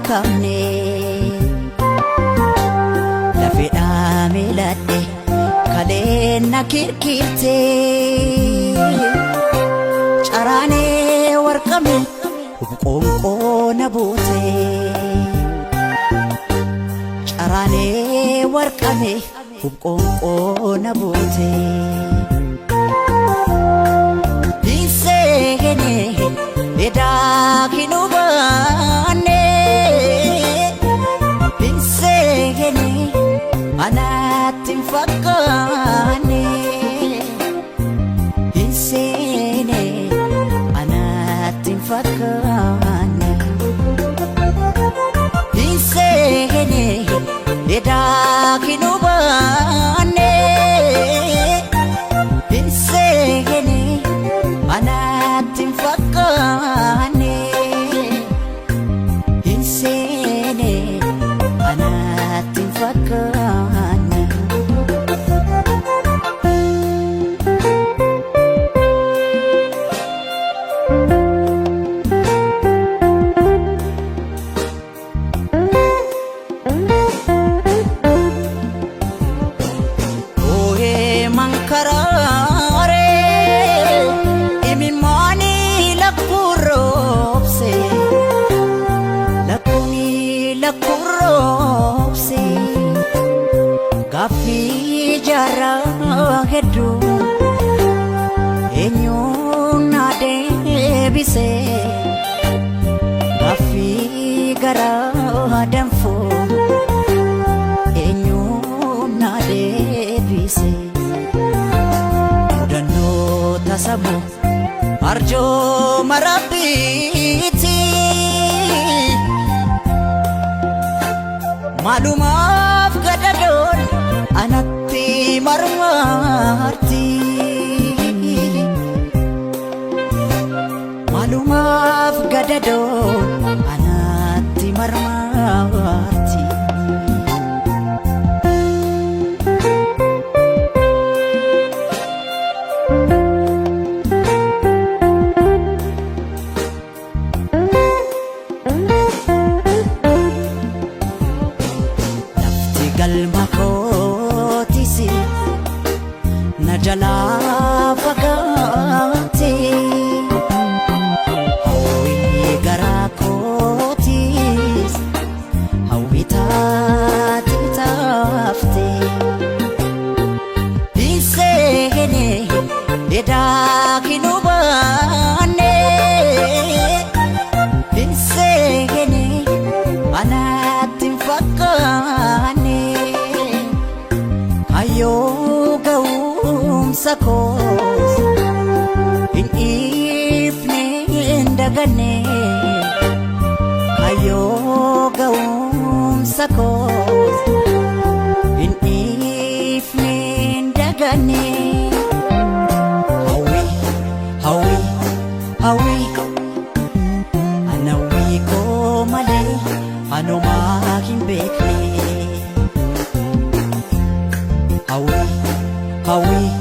beekamne. Lafeedhaa miiladhe kaleen na kirkirte. Caraanee warqame qoonqoo na buute. Caraanee warqame qoonqoo na buute. Hinseene edaa hin hubanne. Hinseene anatti hin fakkaanne. Hinseene anatti hin fakkaanne. Hinseene edaa hin hubanne. Hinseene anatti hin fakkaanne. Hinseene anatti hin fakkaanne. Oohee mankaraaree imimmaanii lakkuroobse lakkuunii lakkuroobse gaaffii jaarraa hedduu eenyuun na deebise gaaffii garaa danfuu eenyuun na deebise. Mudannoo tasamu arjooma rabbiiti. Maalumaaf gadadoon anatti marmarti. Maalumaaf gadadoon anatti marmarti. Lafti galma kootis na jalaa fagaate. Hawwii garaa kootis hawwii taate taafte. Hinseene edaa hin hubanne. Hinseene anatti hin fakkaanne. Kayyoo ga'umsa koos hin dhiifne hin daganne. Kayyoo ga'umsa koos hin dhiifne hin daganne. Hawwii, hawwii, hawwii. Ana hawwii koo malee anumaa hin beekne. Hawwii, hawwii.